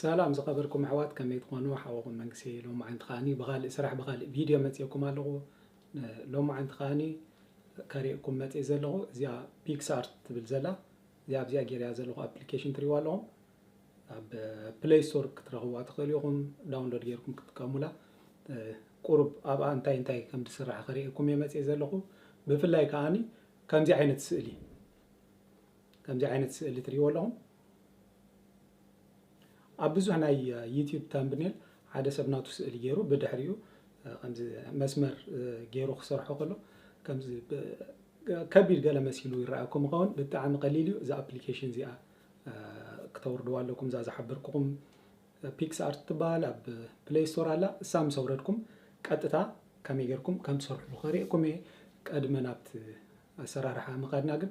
ሰላም ዝኸበርኩም ኣሕዋት፣ ከመይ ትኾኑ? ሓወኹም መንግስቲ። ሎማዓንቲ ከዓኒ ብኻልእ ስራሕ ብኻልእ ቪድዮ መፅየኩም ኣለኹ። ሎማዓንቲ ከዓኒ ከርእየኩም መፅየ ዘለኹ እዚኣ ፒክስኣርት ትብል ዘላ፣ እዚኣ ኣብዚኣ ገይረያ ዘለኹ ኣፕሊኬሽን ትሪእዋ ኣለኹም። ኣብ ፕሌይ ስቶር ክትረኽብዋ ትኽእሉ ኢኹም፣ ዳውንሎድ ገይርኩም ክትጥቀሙላ። ቁሩብ ኣብኣ እንታይ እንታይ ከም ዝስራሕ ከርእየኩም እየ መፅየ ዘለኹ። ብፍላይ ከዓኒ ከምዚ ዓይነት ስእሊ ከምዚ ዓይነት ስእሊ ትሪእዎ ኣለኹም። ኣብ ብዙሕ ናይ ዩቲዩብ ታምብኔል ሓደ ሰብ ናቱ ስእሊ ገይሩ ብድሕሪኡ ከምዚ መስመር ገይሩ ክሰርሖ ከሎ ከምዚ ከቢድ ገለ መሲሉ ይረኣየኩም ይኸውን። ብጣዕሚ ቀሊል እዩ። እዛ ኣፕሊኬሽን እዚኣ ክተውርድዋ ኣለኩም። እዛ ዝሓበርኩኹም ፒክስኣርት ትበሃል ኣብ ፕሌይ ስቶር ኣላ። እሳ ምስ ኣውረድኩም ቀጥታ ከመይ ጌርኩም ከም ትሰርሕሉ ከርእየኩም እየ። ቀድመ ናብቲ ኣሰራርሓ ምኻድና ግን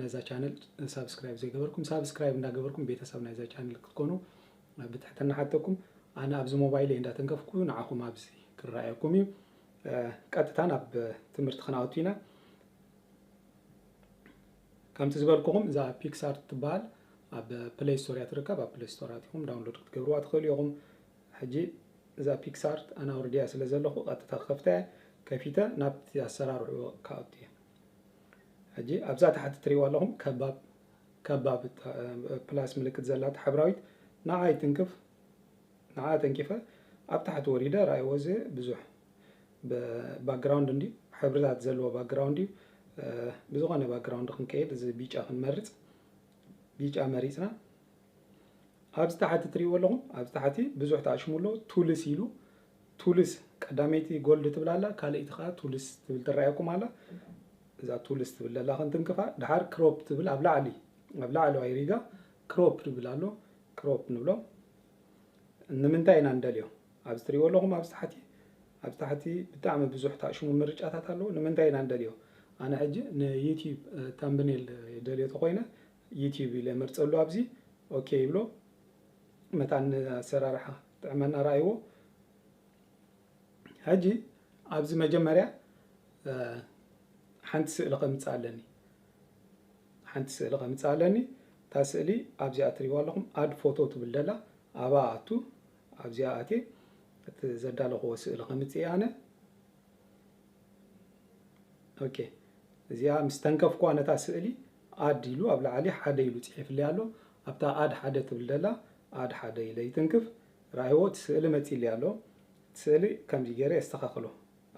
ነዛ ቻነል ሳብስክራይብ ዘይገበርኩም ሳብስክራይብ እንዳገበርኩም ቤተሰብ ናይዛ ቻነል ክትኮኑ ብትሕትና ሓተኩም። ኣነ ኣብዚ ሞባይል እንዳተንከፍኩ ንዓኹም ኣብዚ ክረኣየኩም እዩ። ቀጥታ ናብ ትምህርቲ ክንኣቱ ኢና። ከምቲ ዝበልኩኹም እዛ ፒክስኣርት ትበሃል ኣብ ፕሌይ ስቶር እያ ትርከብ። ኣብ ፕሌይ ስቶር ኣቲኹም ዳውንሎድ ክትገብርዋ ትኽእሉ ኢኹም። ሕጂ እዛ ፒክስኣርት ኣነ ኣውርድያ ስለ ዘለኹ ቀጥታ ክኸፍታ እየ። ከፊተ ናብቲ ኣሰራርሕኡ ክኣቱ እየ። ሕጂ ኣብዛ ታሕቲ ትሪእዋ ኣለኹም ከባብ ከባብ ፕላስ ምልክት ዘላታ ሕብራዊት ንዓይ ትንክፍ። ንዓ ተንኪፈ ኣብ ታሕቲ ወሪደ ራእይዎ። እዚ ብዙሕ ባክግራውንድ እንዲ ሕብርታት ዘለዎ ባክግራውንድ እዩ። ብዝኾነ ባክግራውንድ ክንከይድ እዚ ቢጫ ክንመርፅ። ቢጫ መሪፅና ኣብዚ ታሕቲ ትሪእዎ ኣለኹም። ኣብዚ ታሕቲ ብዙሕ ተኣሽሙ ኣሎ። ቱልስ ኢሉ ቱልስ ቀዳመይቲ ጎልድ ትብል ኣላ፣ ካልኣይቲ ከዓ ቱልስ ትብል ትረኣየኩም ኣላ። እዛ ቱልስ ትብል ዘላ ክንትንክፋ ድሓር ክሮፕ ትብል ኣብ ላዕሊ ኣብ ላዕለዋይ ሪጋ ክሮፕ ትብል ኣሎ። ክሮፕ ንብሎ። ንምንታይ ኢና ንደልዮ? ኣብዚ ትሪእዎ ኣለኹም ኣብዚ ታሕቲ ኣብዚ ታሕቲ ብጣዕሚ ብዙሕ ተኣሽሙ ምርጫታት ኣለዉ። ንምንታይ ኢና ንደልዮ? ኣነ ሕጂ ንዩቲዩብ ታምብኔል ደልዮ ተኮይነ ዩቲዩብ ኢለ መርፀሉ። ኣብዚ ኦኬ ይብሎ። መታን ኣሰራርሓ ጥዕመና ረኣይዎ። ሕጂ ኣብዚ መጀመርያ ሓንቲ ስእሊ ከምፅእ ኣለኒ። ሓንቲ ስእሊ ከምፅእ ኣለኒ። እታ ስእሊ ኣብዚኣ ትሪእዋ ኣለኹም ኣድ ፎቶ ትብል ደላ ኣብኣ ኣቱ ኣብዚኣ ኣትየ እቲ ዘዳለኽዎ ስእሊ ከምፅእ እየ ኣነ። ኦኬ እዚኣ ምስ ተንከፍኳ ነታ ስእሊ ኣድ ኢሉ ኣብ ላዕሊ ሓደ ኢሉ ፅሒፍለይ ኣሎ። ኣብታ ኣድ ሓደ ትብል ደላ ኣድ ሓደ ኢለ ይትንክፍ። ራእይዎ እቲ ስእሊ መፂእለይ ኣሎ። እቲ ስእሊ ከምዚ ገይረ የስተኻኽሎ።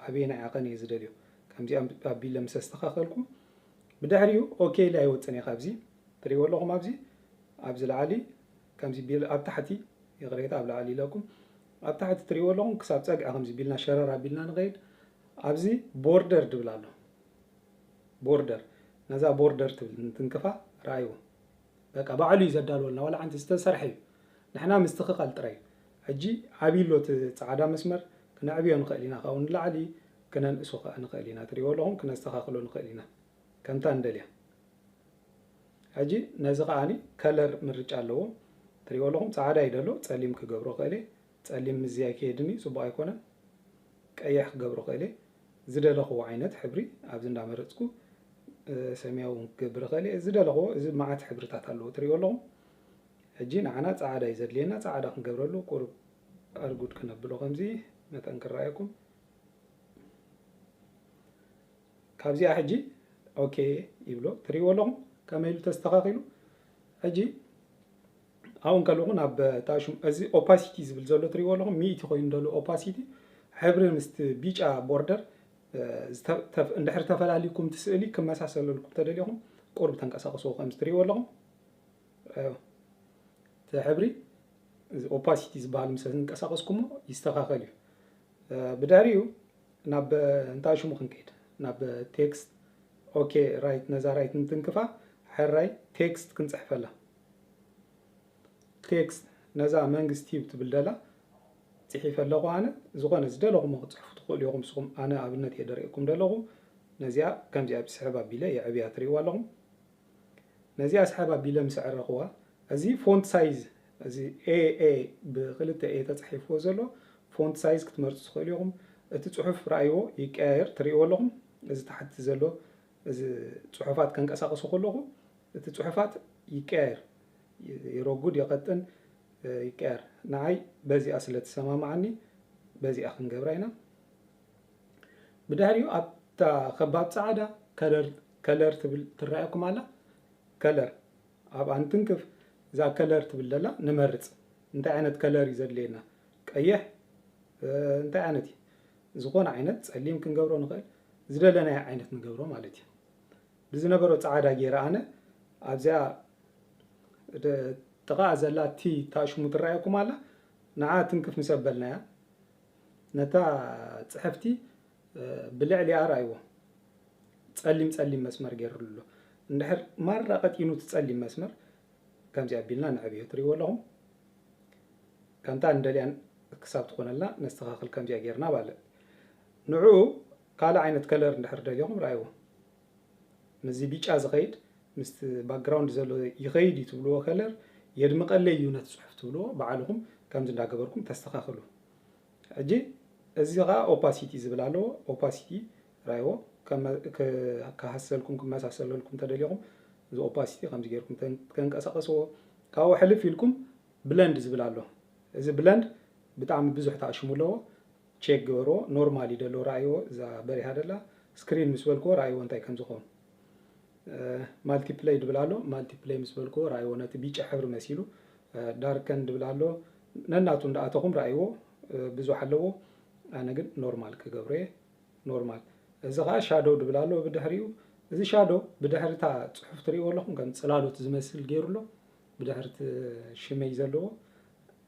ኣበየናይ ዓቐን እየ ዝደልዮ? ከምዚኣ ኣቢለ ምስ ኣስተኻኸልኩ ብድሕሪኡ ኦኬ ኢለ ኣይወፅን እየ። ካብዚ ትሪእዎ ኣለኹም ኣብዚ ኣብዚ ላዕሊ ከምዚ ቢል ኣብ ታሕቲ ይቕሬታ ኣብ ላዕሊ ኢለኩም ኣብ ታሕቲ ትሪእዎ ኣለኹም ክሳብ ፀግዒ ከምዚ ቢልና ሸረር ኣቢልና ንኸይድ። ኣብዚ ቦርደር ድብል ኣሎ። ቦርደር ነዛ ቦርደር ትብል እንትንክፋ ረኣይዎ። በቃ ባዕሉ እዩ ዘዳልወልና ዋላ ሓንቲ ዝተሰርሐ እዩ። ንሕና ምስትኽኻል ጥራይ እዩ። ሕጂ ዓብይ ኣሎ እቲ ፃዕዳ መስመር ክነዕብዮ ንኽእል ኢና ካብኡ ንላዕሊ ክነንእሶ ከዓ ንኽእል ኢና ትሪእዎ ኣለኹም ክነስተኻኽሎ ንኽእል ኢና ከምታ ንደልያ። ሕጂ ነዚ ከዓኒ ከለር ምርጫ ኣለዎ። ትሪእዎ ኣለኹም ፃዕዳ ይደሎ ፀሊም ክገብሮ ክእል እየ። ፀሊም ምዝያይ ከየድኒ ፅቡቅ ኣይኮነን። ቀይሕ ክገብሮ ክእል እየ። ዝደለኽዎ ዓይነት ሕብሪ ኣብዚ እንዳመረፅኩ ሰማያዊ እውን ክገብር ክእል እየ። ዝደለኽዎ እዚ መዓት ሕብርታት ኣለዎ ትሪእዎ ኣለኹም። ሕጂ ንዓና ፃዕዳ እዩ ዘድልየና። ፃዕዳ ክንገብረሉ ቁሩብ ኣርጉድ ክነብሎ ከምዚ መጠን ክረኣየኩም። ካብዚኣ ሕጂ ኦኬ ይብሎ ትሪእዎ ኣለኹም ከመይ ኢሉ ተስተኻኺሉ። ሕጂ ኣብኡ እንከለኹ ናብ ታሹም እዚ ኦፓሲቲ ዝብል ዘሎ ትሪእዎ ኣለኹም ሚእቲ ኮይኑ ዘሎ ኦፓሲቲ ሕብሪ ምስቲ ቢጫ ቦርደር እንድሕር ተፈላሊኩም እቲ ስእሊ ክመሳሰለልኩም ተደሊኹም ቁርብ ተንቀሳቀስዎ ከምዚ ትሪእዎ ኣለኹም። እቲ ሕብሪ ኦፓሲቲ ዝበሃል ምስ ዝንቀሳቀስኩሞ ይስተኻኸል እዩ። ብድሕሪኡ ናብ እንታይ ሽሙ ክንከይድ ናብ ቴክስት ኦኬ ራይት ነዛ ራይት እንትንክፋ ሕራይ ቴክስት ክንፅሕፈላ። ቴክስት ነዛ መንግስቲ ትብል ደላ ፅሒፈ ኣለኹ ኣነ። ዝኾነ ዝደለኹሞ ክፅሕፉ ትኽእሉ ኢኹም ንስኹም። ኣነ ኣብነት እየ ደርእየኩም ደለኹ። ነዚኣ ከምዚኣ ብስሕብ ኣቢለ የዕብያ ትሪእዋ ኣለኹም። ነዚኣ ስሕብ ኣቢለ ምስ ኣዕረኽዋ፣ እዚ ፎንት ሳይዝ፣ እዚ ኤ ኤ ብክልተ ኤ ተጻሒፍዎ ዘሎ ፎንት ሳይዝ ክትመርጹ ትኽእሉ ኢኹም። እቲ ጽሑፍ ረኣይዎ ይቀያየር፣ ትርእይዎ ኣለኹም። እዚ ታሕቲ ዘሎ እዚ ጽሑፋት ከንቀሳቕሶ ከለኹ እቲ ጽሑፋት ይቀያየር፣ ይረጉድ፣ ይቐጥን። ይቀየር። ንዓይ በዚኣ ስለ ትሰማማዓኒ በዚኣ ክንገብራ ኢና። ብድሕሪኡ ኣብታ ከባብ ፃዕዳ ከለር ከለር ትብል ትረኣየኩም ኣላ። ከለር ኣብኣ እንትንክፍ እዛ ከለር ትብል ዘላ ንመርፅ። እንታይ ዓይነት ከለር እዩ ዘድልየና? ቀይሕ እንታይ ዓይነት እዩ? ዝኾነ ዓይነት ጸሊም ክንገብሮ ንኽእል። ዝደለናዮ ዓይነት ንገብሮ ማለት እዩ። ብዝነበሮ ጻዕዳ ገይረ ኣነ ኣብዚኣ ጥቓ ዘላ ቲ ታሽሙ ትረኣየኩም ኣላ። ንዓ ትንክፍ ምስ ኣበልናያ ነታ ጽሕፍቲ ብልዕሊኣ ርኣይዎ። ጸሊም ጸሊም መስመር ገይሩሉ ኣሎ። እንድሕር ማራ ቀጢኑ እቲ ጸሊም መስመር ከምዚ ኣቢልና ንዕብዮ ትሪእዎ ኣለኹም። ከምታ እንደልያን ክሳብ ትኾነልና ነስተኻኽል ከምዚኣ ጌርና ማለት። ንዑ ካልእ ዓይነት ከለር እንድሕር ደልኹም ርኣይዎ። ምስዚ ቢጫ ዝኸይድ ምስቲ ባክግራውንድ ዘሎ ይኸይድ እዩ ትብልዎ ከለር የድምቐለይ እዩ ነቲ ጽሑፍ ትብልዎ ባዕልኹም ከምዚ እንዳገበርኩም ተስተኻኽሉ። ሕጂ እዚ ኸዓ ኦፓሲቲ ዝብል ኣለዎ። ኦፓሲቲ ርኣይዎ። ክሃሰልኩም ክመሳሰለልኩም ተደሊኹም እዚ ኦፓሲቲ ከምዚ ጌርኩም ከንቀሳቀስዎ። ካብኡ ሕልፍ ኢልኩም ብለንድ ዝብል ኣሎ። እዚ ብለንድ ብጣዕሚ ብዙሕ ተኣሽሙ ኣለዎ። ቼክ ግበርዎ። ኖርማል እዩ ደሎ ርኣይዎ። እዛ በሪሃ ደላ ስክሪን ምስ በልክዎ ርኣይዎ እንታይ ከም ዝኸውን። ማልቲፕለይ ድብል ኣሎ። ማልቲፕለይ ምስ በልክዎ ርኣይዎ ነቲ ቢጫ ሕብሪ መሲሉ። ዳርከን ድብል ኣሎ። ነናቱ እንዳኣተኹም ርኣይዎ። ብዙሕ ኣለዎ። ኣነ ግን ኖርማል ክገብሮ እየ። ኖርማል። እዚ ኸዓ ሻዶ ድብል ኣሎ ብድሕሪኡ። እዚ ሻዶ ብድሕሪታ ጽሑፍ ትርእይዎ ኣለኹም ከም ጽላሎት ዝመስል ገይሩ ኣሎ። ብድሕርቲ ሽመይ ዘለዎ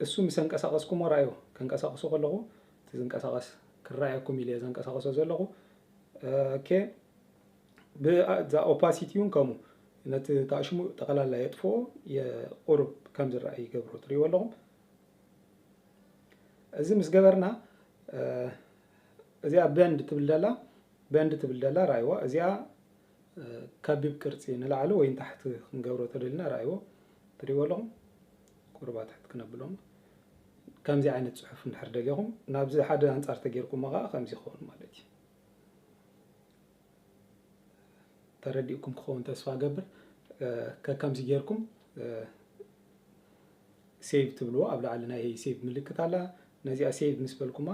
እሱ ምስ ኣንቀሳቐስኩሞ ራእዮ። ከንቀሳቕሶ ከለኹ እቲ ዝንቀሳቐስ ክረኣየኩም ኢለ እየ ዘንቀሳቕሶ ዘለኹ። ኦኬ። ብዛ ኦፓሲቲ እውን ከምኡ ነቲ ታሽሙ ጠቕላላ የጥፍኦ። የቁርብ ከም ዝረኣይ ይገብሮ ትርእይዎ ኣለኹም። እዚ ምስ ገበርና እዚኣ በንድ ትብል ደላ በንድ ትብል ደላ ራእይዋ። እዚኣ ከቢብ ቅርፂ ንላዕሊ ወይ ንታሕቲ ክንገብሮ ተደልና ራእይዎ። ትሪእዎ ኣለኹም። ቁርባ ትሕት ክነብሎም። ከምዚ ዓይነት ፅሑፍ እንድሕር ደሊኹም ናብዚ ሓደ ኣንፃር ተጌርኩም ከዓ ከምዚ ይኸውን ማለት እዩ። ተረዲእኩም ክኸውን ተስፋ ገብር። ከከምዚ ጌርኩም ሴቭ ትብልዎ ኣብ ላዕሊ ናይ ሴቭ ምልክት ኣላ። ነዚኣ ሴቭ ምስ በልኩማ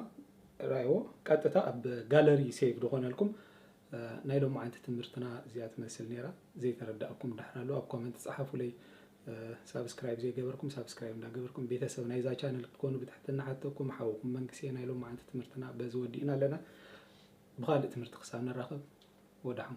ራይዎ ቀጥታ ኣብ ጋለሪ ሴቭ ዝኾነልኩም። ናይ ሎማዓንቲ ትምህርትና እዚኣ ትመስል ነይራ። ዘይተረዳእኩም ድሕር ኣሎ ኣብ ኮመንት ጸሓፉለይ። ሳብስክራይብ ዘይገበርኩም ሳብስክራይብ እንዳገበርኩም ቤተሰብ ናይዛ ቻነል ክትኮኑ ብትሕትና ሓተኩም። ሓውኩም መንግስቲ ናይ ሎማዓንቲ ትምህርትና በዚ ወዲእና ኣለና። ብኻልእ ትምህርቲ ክሳብ ንራኸብ ወዳሓንኩም።